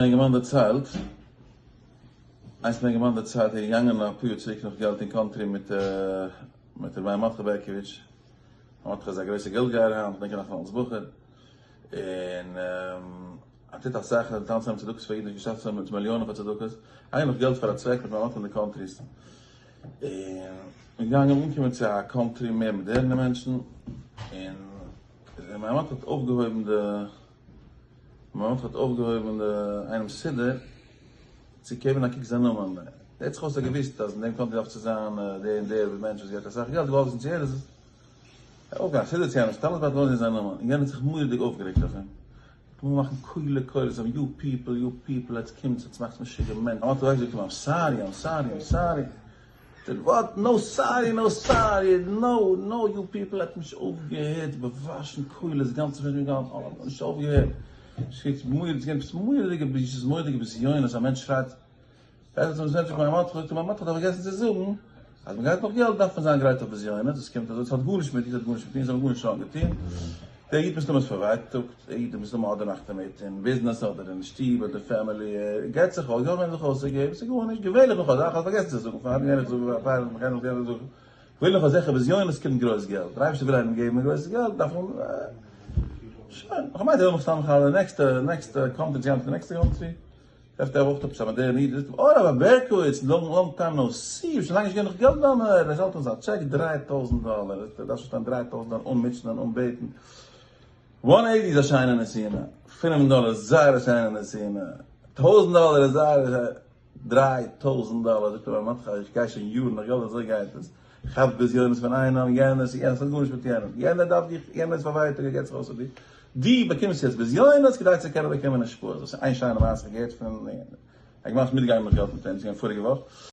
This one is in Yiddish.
אינגערמאן דערציילט, איינס פון אינגערמאן דערציילט ער איז געגאנגען אפאר יאר צוריק נאך געלט אין country מיט מיט רבי מרדכי בערקאוויטש, מרדכי איז א גרויסע געלט גייער היינט, כ'דענק אים נאך פון אלס בחור, און ער טוט אסאך, ער טיילט צוזאם צדקות פאר אידן, נישט געשאפט צוזאם מיט מיליאנען פאר צדקות, געגאנגען נאך געלט פאר א צוועק מיט מרדכי אין די countries, און געגאנגען אנקומען צו א country מער מאדערנע מענטשן, און רבי מרדכי האט אויפגעהויבן די. מיין מאטי האט אויפגעהויבן די איינעם סידור צו געבן א קוק זיין נאמען, ער האט זיך אויס געוויסט אז אין דעם country דארף צו זיין דער און דער מענטש וואס געט אסאך געלט, געוואלט וויסן צו ער איז עס, ער האט אויפגעהויבן א סידור צו איינעם סתם אז זיין נאמען, און יענער האט זיך מורא'דיג אויפגערעגט אויף אים, האט אנגעהויבן מאכן קולי קולות אויף you people you people עטס קומטס עטס מאכטס משוגע מענטשן, מיין מאטי האט געזאגט I'm sorry I'm sorry I'm sorry. What? No sorry no sorry no no you people האט נישט אויפגעהערט באוואשן קולות גאנצע פון גאנץ האט נישט אויפגעהערט ס'איז מורא'דיג מורא'דיגע בושות מורא'דיגע בזיונות א מענטש שרייט מיין מאטי זאגט מיין מאטי האט פארגעסן צו זאגן אז מ'גייט נאך געלט דארף מען זיין גרייט אויף בזיונות דאס קומט אזוי ס'האט גארנישט מיט דיר ס'האט גארנישט מיט מיר זיי האבן גארנישט wrong געטון דער איד מסתמא איז פארווייטאגט דער איד איז מסתמא אדער נאכט מיט אין ביזנעס אדער אין שטוב אדער family, ער געט זיך אויס, געווענליך זיך אויסצוגעבן, ס'איז גארנישט, געווענליך נאך אזאך, האסט פארגעסן צו זאגן פאר, געווענליך זאגן פאר, מ'קען נאך געווענליך זאגן, געווענליך אזעלכע בזיונות קומט גרויס געלט, דער אייבערשטער וויל איינעם געבן גרויס געלט דארף מען, שוין, איך מיין דער וויל מיך סתם די נעקסטע, נעקסטע country צו גיין צו די נעקסטע country, טרעפט ער אויך עפעס א מאדערנע איד, זאגט אים, אוי רבי בערקאוויטש, long long time no see, שוין לאנג נישט געווען נאך געלט ביי מיר, ער האלט אונז א טשעק 3000 דאלער, ער דארף שוין שטיין 3000 דאלער אן מוטשענען אן בעטן. One eighty איז א שיינע נתינה, פינף דאלער איז זייער א שיינע נתינה, טויזנט דאלער איז זייער א שיינע, 3000 דאלער, זאגט ער מרדכי איך גיי שוין יארן נאך געלט אזוי גייט עס, כאפט בזיונות פון איינעם, יענער איז יענער, ס'האט גארנישט מיט יענעם, יענער דארף דיך, יענער איז פארווייטאגט ער געט זיך אויס אויף דיר, דו באקומסט יעצט בזיונות כדי צו קענען באקומען השפעות, דאס איז איין שיינע מעשה געהערט פון א געמיינט מיטגעגאנגען נאך געלט מיט אים, ס'איז געווען פאריגע וואך.